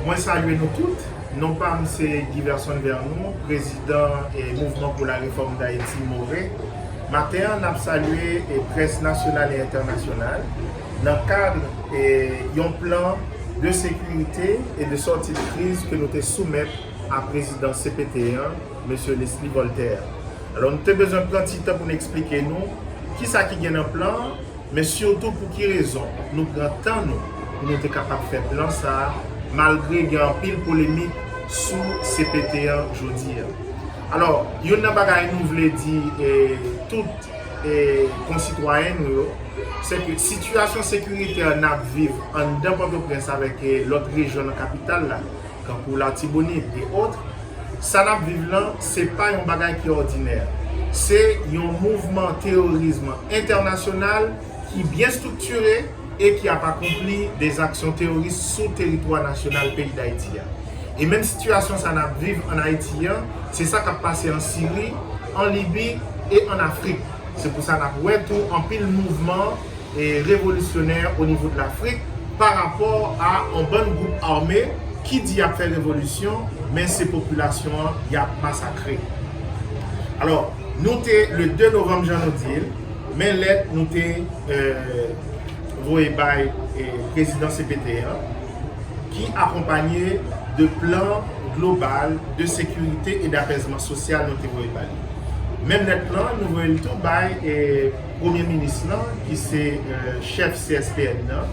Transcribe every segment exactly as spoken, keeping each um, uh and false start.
Mwen salye nou tout. Non pa m se Guy Verson Vernon, prezidan e Mouvman pou la Refòm Dayiti, More. Maten an, n ap salye e près nasyonal e entènasyonal nan kad e yon plan de sekirite e de sòti de kriz ke nou te soumèt a prezidan C P T an, mesye Leslie Voltaire. Alò, nou te bezwen pran ti tan pou n eksplike nou kisa ki gen nan plan an, men sitou pou ki rezon nou pran tan nou pou nou te kapab fè plan sa a, malgre gen anpil polemik sou C P T an jodi a. Alò, youn nan bagay nou vle di e tout e konsitwayen nou yo, se ke sitiyasyon sekiritè n ap viv anndan Pòtoprens avèk e lòt rejyon nan kapital la, kankou Latibonit e ot, sa n ap viv lan, se pa yon bagay ki òdinè. Se yon mouvman teworism entènasyonal ki byen estriktire e ki ap akonpli de zaksyon teworis sou teritwa nasyonal peyi Dayiti a. E menm sitiyasyon sa n ap viv ann Ayiti an, se sa k ap pase an Siri, an Libi e ann Afrik. Se pou sa n ap wè tou anpil mouvman e revolisyonè o nivo de Lafrik pa rapò a yon bann gwoup ame ki di y ap fè revolisyon, men se popilasyon an y ap masakre. Alò, nou te, le de novanm, jan nou di l, men lèt nou te e voye bay e prezidan C P T an, ki akonpanye de plan global de sekirite e dapèzman sosyal nou te voye ba li. Menm lèt lan, nou voye l tou bay e premye minis lan, ki se e chèf C S P N nan,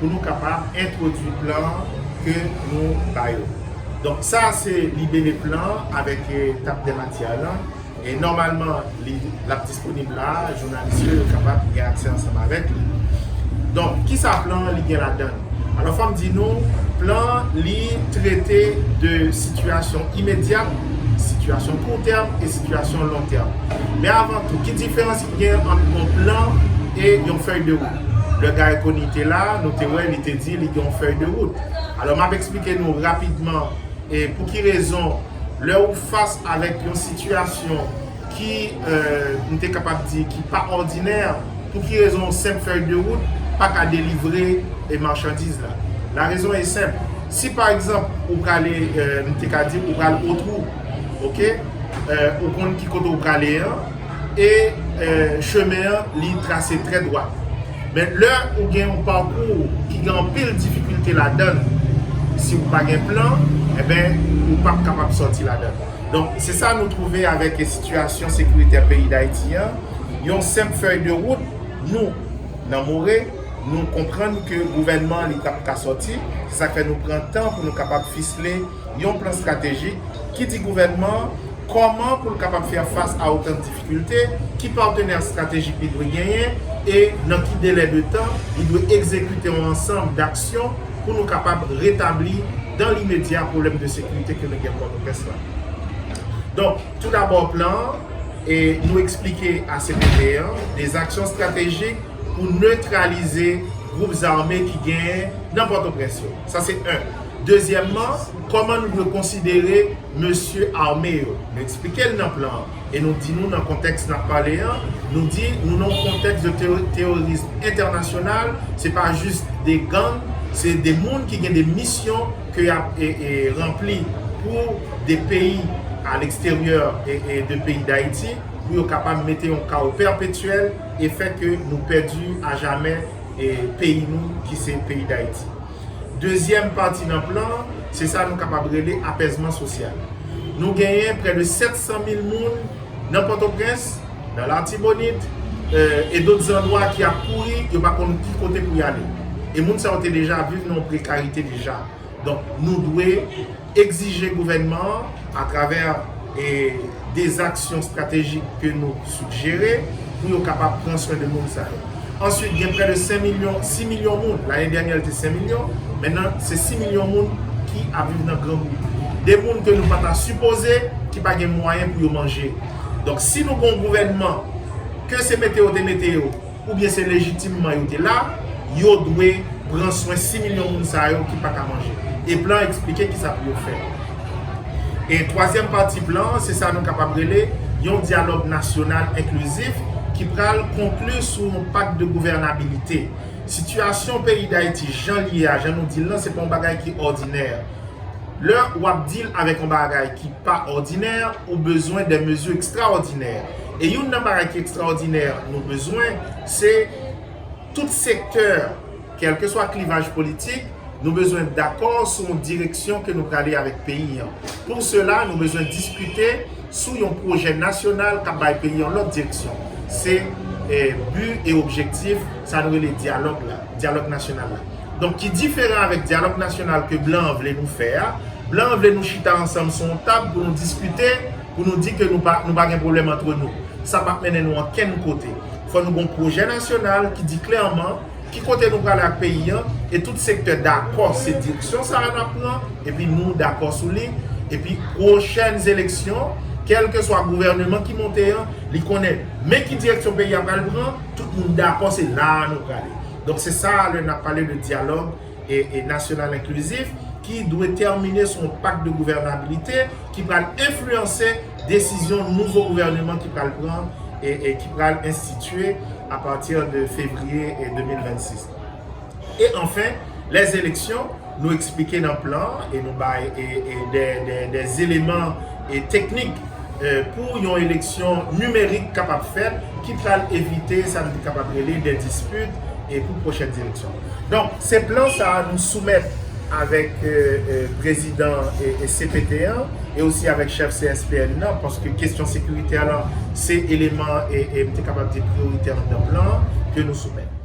pou nou kapab entwodui plan ke nou ba yo. Donk, sa se libere plan avèk e tap dè matyè lan. E nòmalman, li, l ap disponib la, jounalis yo, yo kapab gen aksè ansanm avèk li. Donk, kisa plan an li gen ladan l? Alò, fò m di nou, plan an, li trete de sitiyasyon imedyat, sitiyasyon kout tèm e sitiyasyon long tèm. Men avan tou, ki diferans ki gen ant yon plan e yon fèy de wout? Lè Guy Conille te la, nou te wè, li te di li gen yon fèy de wout. Alò, m ap eksplike nou rapidman e pou ki rezon, lè ou fas avèk yon sitiyasyon ki, e, m te kapab di, ki pa òdinè, pou ki rezon yon senp fèy de wout pa ka delivre e machandiz la? La raison est simple. Si, pa egzanp, ou prale, e, m te ka di, ou pral Otrou, oke? E, ou konn ki kote ou prale an, e, e, chemen an, li trase trè dwat. Men lè ou gen yon pakou ki gen anpil difikilte ladan l, si ou pa gen plan, enben, ou p ap kapab sòti ladan l. Donk, se sa nou twouve avèk sitiyasyon sekiritè peyi Dayiti an. Yon senp fèy de wout, nou, nan More, nou konprann ke gouvènman an li p ap ka sòti. Se sa k fè nou pran tan pou nou kapab fisle yon plan estratejik ki di gouvènman an kòman pou l kapab fè fas a otan de difikilte, ki patnè estratejik li dwe genyen e nan ki delè de tan li dwe egzekite yon ansanm daksyon pou nou kapab retabli dan limedya pwoblèm de sekirite ke nou gen Pòtoprens la. Donk, toudabò, plan an, e nou eksplike a C P T an de zaksyon estratejik pou netralize gwoup zame ki genyen nan Pòtoprens yo. Sa se en. Dezyèmman, kòman nou dwe konsidere mesye ame yo? Nou eksplike l nan plan an. E nou di nou nan kontèks n ap pale an, nou di nou nan yon kontèks de tewo-, teworism entènasyonal, se pa jis de gang, se de moun ki gen de misyon ke y ap e, e, ranpli pou de peyi a leksteryè e, e de peyi Dayiti, pou yo kapab mete yon kawo pèpetyèl e fè ke nou pèdi ajamè e peyi nou ki se peyi Dayiti. Dezyèm pati nan plan an, se sa nou kapab rele apèzman sosyal. Nou genyen prè de sèt san mil moun nan Pòtoprens, nan Latibonit, e, e dòt zandwa ki ap kouri, yo pa konn ki kote pou y ale. E moun sa yo te deja viv nan yon prekarite deja. Donk, nou dwe egzije gouvènman an, atravè e de zaksyon estratejik ke nou sijere, pou yo kapab pran swen de moun sa yo. Answit, gen prè de senk milyon, sis milyon moun. Lane dènyè, l te senk milyon. Mentnan, se sis milyon moun ki ap viv nan grangou. De moun ke nou pa ta sipoze, ki pa gen mwayen pou yo manje. Donk, si nou gen yon gouvènman, ke se mete yo te mete yo, oubyen se lejitimman yo te la, yo dwe pran swen sis milyon moun sa yo ki pa ka manje. E plan an eksplike kisa pou yo fè. E twazyèm pati plan an, se sa nou kapab rele yon dyalòg nasyonal enklizif ki pral konkli sou yon pak de gouvènabilite. Sitiyasyon peyi Dayiti, jan l ye a, jan nou di l lan, se pa yon bagay ki òdinè. Lè w ap deal avèk yon bagay ki pa òdinè, ou bezwen de mezi ekstraòdinè. E youn nan bagay ki ekstraòdinè nou bezwen, se tout sektè, kèlkeswa klivaj politik, nou bezwen dakò sou yon direksyon ke nou prale avèk peyi an. Pou sela, nou bezwen diskite sou yon pwojè nasyonal k ap bay peyi an lòt direksyon. Se eh, bi e objektif sa nou rele dyalòg la, dyalòg nasyonal la. Donk, ki diferan avèk dyalòg nasyonal ke blan an vle nou fè a. Blan an vle nou chita ansanm sou yon tab pou nou diskite, pou nou di ke nou pa, nou pa gen pwoblèm antre nou. Sa p ap mennen nou ankenn kote. Fò nou gen yon pwojè nasyonal ki di klèman ki kote nou prale ak peyi an, e tout sektè dakò se direksyon sa a n ap pran, epi nou dakò sou li, epi pwochèn eleksyon, kèlkeswa gouvèneman ki monte an, li konnen men ki direksyon peyi a pral pran, tout moun dakò se la a nou prale. Donk se sa a lè n ap pale de dyalòg e, e nasyonal enklizif ki dwe tèmine sou yon pak de gouvènabilite ki pral enfliyanse desizyon nouvo gouvèneman ki pral pran e, e ki pral enstitye apati de fevriye e de mil vennsis. E anfen, lèzeleksyon, nou eksplike nan plan an e nou bay e, e de, de, de eleman e teknik eh, pou yon eleksyon nimerik kapab fèt ki pral evite sa n te kapab rele de dispit e pou pwochèn eleksyon. Donk, se plan sa a nou soumèt avèk eh, eh, prezidan e, e C P T an e osi avèk chèf C S P N nan, paske kesyon sekirite lan se eleman e, e m te kapab di priyoritè anndan plan an ke nou soumèt.